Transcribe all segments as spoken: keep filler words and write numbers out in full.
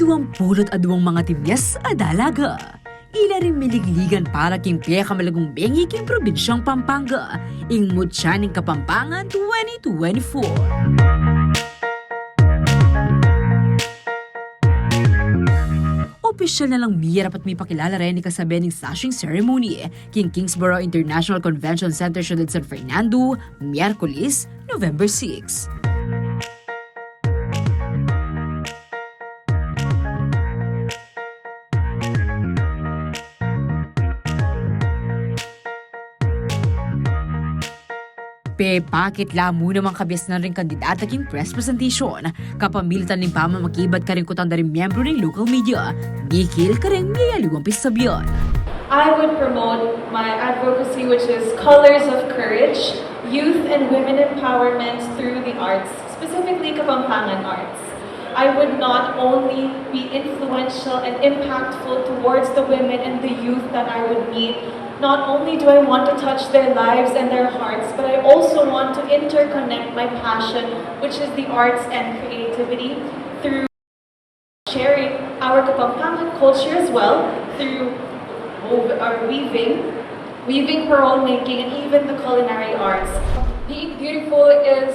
Duang pulu't aduang mangatimyas a dalaga. Ila ring miligligan para king pekamalagung bengi king probinsyang Pampanga, ing Mutya ning Kapampangan twenty twenty-four. Opisyal na lang miyarapat mipakilala reni kasabe ning sashing ceremony king Kingsborough International Convention Center, Syudad San Fernando, Miyerkules, November six. Pepakit la mu namang kabiasnan ring kandidata king press presentation, kapamilatan ning pamamakibat karing kutang da ring miyembru ning local media, mikil karing miyayaliwang pisabyan. I would promote my advocacy, which is Colors of Courage, youth and women empowerment through the arts, specifically Kapampangan arts. I would not only be influential and impactful towards the women and the youth that I would meet. Not only do I want to touch their lives and their hearts, but I also want to interconnect my passion, which is the arts and creativity, through sharing our Kapampangan culture as well through wov-, or weaving, weaving, pearl making, and even the culinary arts. Being beautiful is,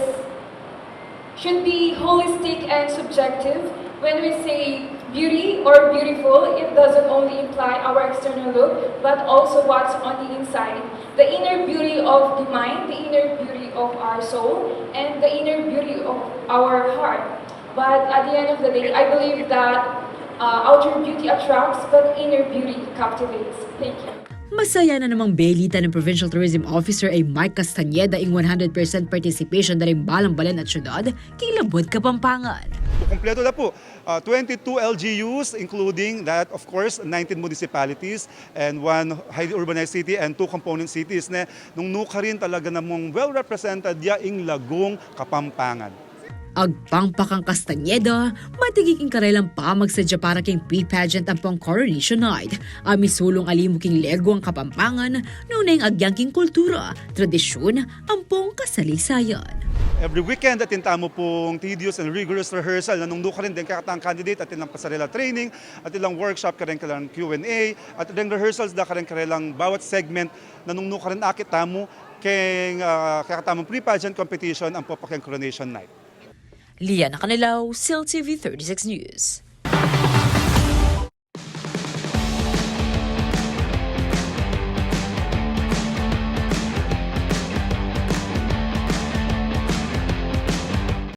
should be holistic and subjective. When we say beauty or beautiful, it doesn't only imply our external look, but also what's on the inside. The inner beauty of the mind, the inner beauty of our soul, and the inner beauty of our heart. But at the end of the day, I believe that, uh, outer beauty attracts, but inner beauty captivates. Thank you. Masaya na namang belita ning Provincial Tourism Officer a Mike Castañeda ing one hundred percent participation da ring balang balen at syudad king labuad Kapampangan. Kumpleto na po. Ah, twenty-two L G Us, including that, of course, nineteen municipalities and one highly urbanized city and two component cities, ne, nung nukarin talaga namung well represented ya ing lagung Kapampangan. Agpang pa kang Castañeda, matigik ing karelang pamagsadya para king pre-pageant ampong coronation night, a misulung alimu king leguang Kapampangan, nune ing agyang king kultura, tradisyun, ampong kasalisalian. Every weekend, atin tamu pung tedious and rigorous rehearsal, na nung nukarin deng kekatang candidate, atin lang pasarela training, atin lang workshop, kareng karelang Q and A, at deng rehearsals da kareng karelang bawat segment, na nung nukarin akit tamu keng, ah, kekatamung pre-pageant competition, ampo pa keng coronation night. Liana Canelao, C L T V thirty-six News.